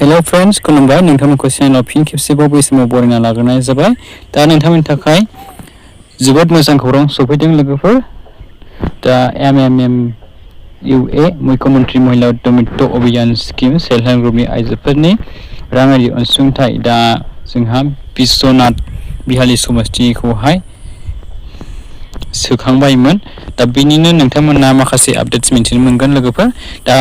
Hello friends, खुलुमबाय नोंथांमोनखौ चेनेलाव फिन खेबसेबाव बै समाव बरायना लाग्रोनाय जाबाय। दा नोंथांमोननि थाखाय जोबोद मोजां खौरां सफैदों लोगोफोर। दा MMMUA मुख्यमंत्री महिला उद्यमित्व अभियान स्किम सेल्फ हेल्प ग्रुपनि आइजोफोरनि राङारि अनसुंथाइ दा जोंहा बिश्वनाथ बिहाली समष्टिखौहाय सोखांबायमोन। दा बेनिनो नोंथांमोना माखासे आपडेट्स मिन्थिनो मोनगोन लोगोफोर। दा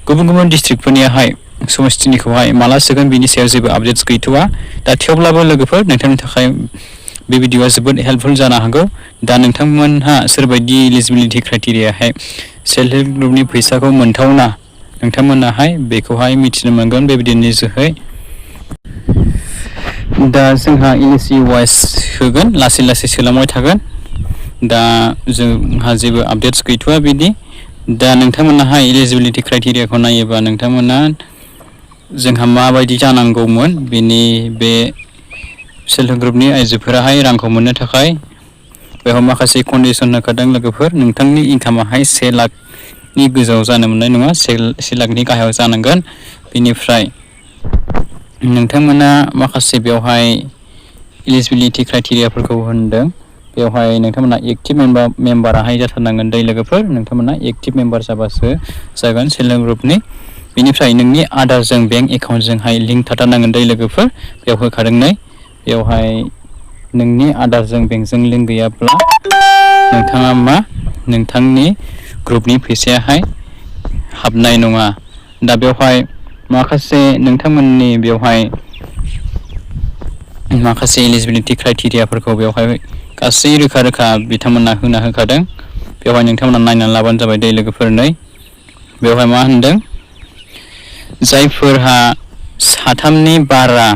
गुबुन गुबुन डिस्ट्रिक्टफोरनियाहाय समष्टिनिखौहाय माला सोगोन बिनि सायाव जेबो आपडेट्स गैथ'वा। दा थेवब्लाबो लोगोफोर नोंथांनि थाखाय बे भिडिअआ जोबोद हेल्पफुल जानो हागौ। दा नोंथांमोनहा सोरबायदि एलिजिबिलिटि क्राइटेरियाहाय सेल्फ हेल्प ग्रुपनि फैसाखौ मोनथावना नोंथांमोनाहाय बेखौहाय मिथिनो मोनगोन बे भिडिअनि जोहै। दा जोंहा इलिसि वाइस होगोन, लासै लासै सोलांबाय थागोन। दा जोंहा जेबो आपडेट्स गैथ'वा बिदि। दा नोंथांमोनाहाय एलिजिबिलिटि क्राइटेरियाखौ नायोबा नोंथांमोना जोंहा माबायदि जानांगौमोन बेनि बे सेल्फ हेल्प ग्रुपनि आइजोफोराहाय रांखौ मोननो थाखाय बेयाव माखासे कन्डिसन होखादों लोगोफोर। नोंथांनि इनकामाहाय 1 लाखनि गोजौआव जानो मोननाय नङा, 1 लाखनि गाहायाव जानांगोन। बेनिफ्राय नोंथांमोना माखासे बेवहाय एलिजिबिलिटि क्राइटेरियाफोरखौ होनदों। बेवहाय नोंथांमोना एक्टिभ मेम्बाराहाय जाथारनांगोन दै लोगोफोर। नोंथांमोना एक्टिभ मेम्बार जाबासो जागोन सेल्फ हेल्प ग्रुपनि। बेनिफ्राय नोंनि आधारजों बेंक एकाउन्टजोंहाय लिंक थाथारनांगोन दै लोगोफोर। बेयाव होखादों नै, बेवहाय नोंनि आधारजों बेंकजों लिंक गैयाब्ला नोंथाङा नोंथांनि ग्रुपनि फैसायाहाय हाबनाय नङा। दा बेवहाय माखासे नोंथांमोननि बेवहाय माखासे एलिजिबिलिटि क्राइटेरियाफोरखौ बेवहाय गासै रोखा रोखा बिथांमोना होखादों। बेवहाय नोंथांमोना नायनानै लाबानो जाबाय दै लोगोफोर। नै बेवहाय मा होनदों, जायफोरहा 3नि बारा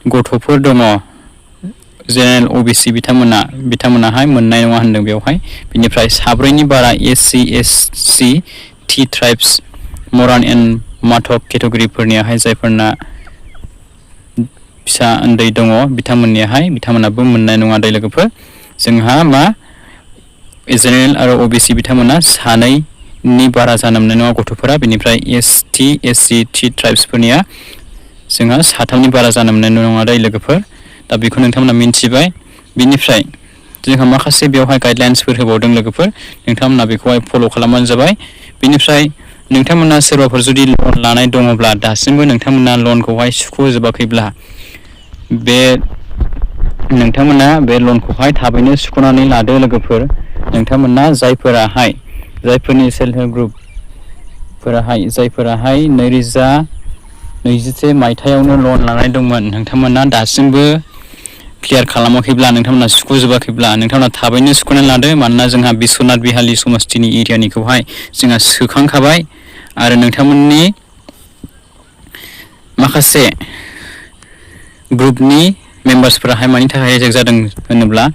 गथ'फोर दङ जेनेरेल OBC बिथांमोनाहाय मोननाय नङा होनदों बेवहाय। बिनिफ्राय 4नि बारा SC SC T tribes Moran and Madhav केटेगरिफोरनियाहाय जायफोरना फिसा उन्दै दङ बिथांमोनाबो मोननाय नङा दै लोगोफोर। जोंहा जेनेरेल आरो OBC बिथांमोना 2नि बारा जानो मोननाय नङा गथ'फोरा। बेनिफ्राय ST SC T ट्राइब्सफोरनिया जोंहा 3नि बारा जानो मोननाय नङा दै लोगोफोर। दा बेखौ नोंथांमोना मिन्थिबाय। बेनिफ्राय जोंहा माखासे बेवहाय गाइडलाइन्सफोर होबावदों लोगोफोर। नोंथांमोना बेखौहाय फल' खालामबानो जाबाय। बेनिफ्राय नोंथांमोना सोरबाफोर जुदि लन लानाय दङब्ला दासिमबो नोंथांमोना लनखौहाय सुख'जोबाखैब्ला नोंथांमोना बे लनखौहाय थाबैनो सुख'नानै लादो लोगोफोर। नोंथांमोना जायफोरनि सेल्फ हेल्प ग्रुपफोराहाय 2021 मायथाइयावनो लन लानाय दंमोन, नोंथांमोना दासिमबो क्लियार खालामाखैब्ला नोंथांमोना सुख'जोबाखैब्ला नोंथांमोना थाबैनो सुख'नानै लादो। मानोना जोंहा बिश्वनाथ बिहाली समष्टिनि एरियानिखौहाय जोंहा सोखांखाबाय। आरो नोंथांमोननि माखासे ग्रुपनि मेम्बार्सफोराहाय मानि थाखाय रिजेक्ट जादों होनोब्ला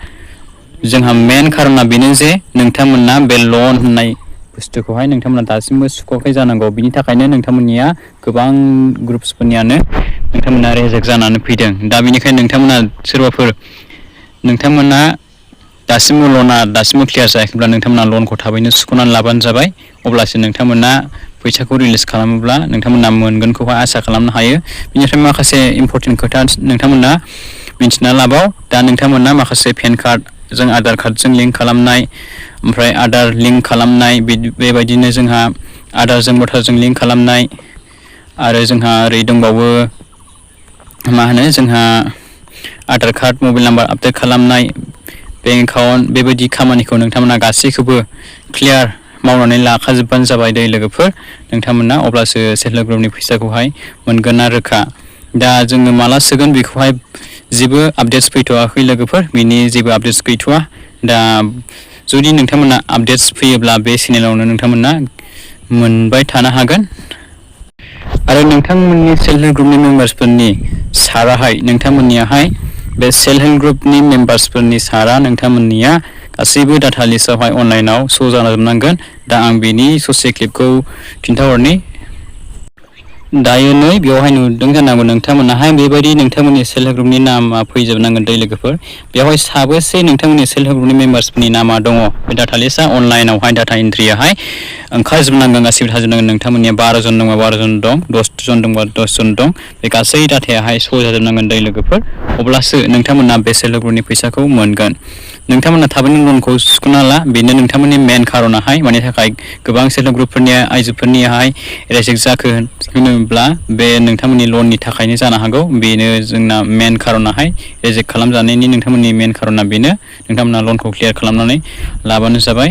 जोंहा मेन खारना बेनो जे नोंथांमोना बे लन होननाय बुस्थुखौहाय नोंथांमोना दासिमबो सुख'वाखै जानांगौ। बिनि थाखायनो नोंथांमोननिया गोबां ग्रुप्सफोरनियानो नोंथांमोना रिजेक्ट जानानै फैदों। दा बेनिखायनो नोंथांमोना दासिमबो क्लियार जायाखैब्ला नोंथांमोना लनखौ थाबैनो सुख'नानै लाबानो जाबाय। अब्लासो नोंथांमोना फैसाखौ रिलिज खालामोब्ला नोंथांमोना मोनगोनखौहाय आसा खालामनो हायो। बेनिफ्राय माखासे इम्परटेन्ट खोथा नोंथांमोना मिन्थिना लाबाव। दा नोंथांमोना माखासे पेन कार्डजों आधार कार्डजों लिंक खालामनाय, ओमफ्राय आधार लिंक खालामनाय, बेबायदिनो जोंहा आधारजों भटारजों लिंक खालामनाय, आरो जोंहा ओरै दंबावो जोंहा Aadhaar card mobile number update खालामनाय, बेंक एकाउन्ट, बेबायदि खामानिखौ नोंथांमोना गासैखौबो क्लियार मावनानै लाखाजोबबानो जाबाय दै लोगोफोर नोंथांमोना। अब्लासो सेल्फ हेल्प ग्रुपनि फैसाखौहाय मोनगोना रोखा। दा जोङो माला सोगोन बेखौहाय जेबो आपडेट्स फैथ'वाखै लोगोफोर। बेनि जेबो आपडेट्स गैथ'वा। दा जुदि नोंथांमोना आपडेट्स फैयोब्ला बे चेनेलावनो नोंथांमोना मोनबाय थानो हागोन। आरो नोंथांमोननि सेल्फ हेल्प ग्रुपनि मेम्बार्सफोरनि साराहाय नोंथांमोननियाहाय बे सेल्फ हेल्प ग्रुपनि मेम्बार्सफोरनि सारा नोंथांमोननिया गासैबो डाटा लिस्टआवहाय अनलाइनाव श' जाजोबनांगोन। दा आं बेनि ससे क्लिपखौ खिन्थाहरनि। दायो नै बेवहाय नुदों जानांगौ नोंथांमोनाहाय बेबायदि नोंथांमोननि सेल्फ हेल्प ग्रुपनि नामा फैजोबनांगोन दै लोगोफोर बेवहाय साबेसे नोंथांमोननि सेल्फ हेल्प ग्रुपनि मेम्बार्सफोरनि नामा दङ बे डाटा लिस्टआ अनलाइनावहाय डाटा एन्ट्रियाहाय ओंखारजोबनांगोन गासिबो थाजोबनांगोन नोंथांमोननिया 12 जन दंबा 12 जन दं 10 जन दंबा 10 जन दं बे गासै डाटायाहाय श' जाजोबनांगोन दै लोगोफोर अब्लासो नोंथांमोना बे सेल्फ हेल्प ग्रुपनि फैसाखौ मोनगोन नोंथांमोना थाबैनो लनखौ सुख'ना ला बेनो नोंथांमोननि मेन खारनाहाय मानि थाखाय गोबां सेल्फ हेल्प ग्रुपफोरनि आइजोफोरनियाहाय रिजेक्ट जाखो होनोब्ला बे नोंथांमोननि लननि थाखायनो जानो हागौ बेनो जोंना मेन खारनाहाय रिजेक्ट खालामजानायनि नोंथांमोननि मेन खारना बेनो नोंथांमोना लनखौ क्लियार खालामनानै लाबानो जाबाय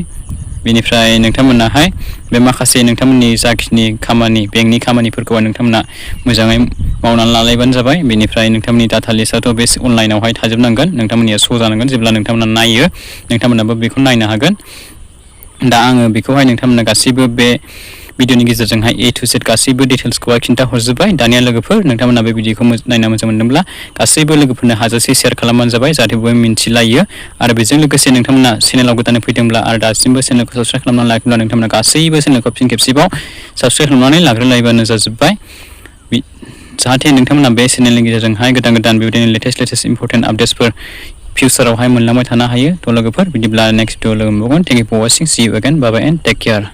बेनिफ्राय नोंथांमोनाहाय बे माखासे नोंथांमोननि जाखिनि खामानि बेंकनि खामानिफोरखौहाय नोंथांमोना मोजाङै मावनानै लालायबानो जाबाय बेनिफ्राय नोंथांमोननि डाटा लिस्टआथ' बे अनलाइनावहाय थाजोबनांगोन नोंथांमोननिया श' जानांगोन जेब्ला नोंथांमोना नायो नोंथांमोनाबो बेखौ नायनो हागोन दा आङो बेखौहाय नोंथांमोना गासैबो बे भिडिअनि गेजेरजोंहाय A to Z गासैबो डिटेल्सखौहाय खिन्था हरजोब्बाय दानिया लोगोफोर नोंथांमोना बे भिडिअखौ नायना मोजां मोनदोंब्ला गासैबो लोगोफोरनो हाजासे शेयार खालामबानो जाबाय जाहाथे बयबो मिन्थिलायो आरो बेजों लोगोसे नोंथांमोना चेनेलाव गोदानै फैदोंब्ला आरो दासिमबो चेनेलखौ साबस्क्राइब खालामनानै लायाखैब्ला नोंथांमोना गासैबो चेनेलखौ फिन खेबसेबाव साबस्क्राइब खालामनानै लाग्रोलायबानो जाजोब्बाय जाहाथे नोंथांमोना बे चेनेलनि गेजेरजोंहाय गोदान बेबायदिनो लेटेस्ट इम्पर्टेन्ट आपडेट्सफोर फिउचारावहाय मोनलांबाय थानो हायो थ' लोगोफोर बिदिब्ला नेक्स्ट भिडिअ लोगो मोनबावगोन thank you for watching see you again bye bye and take care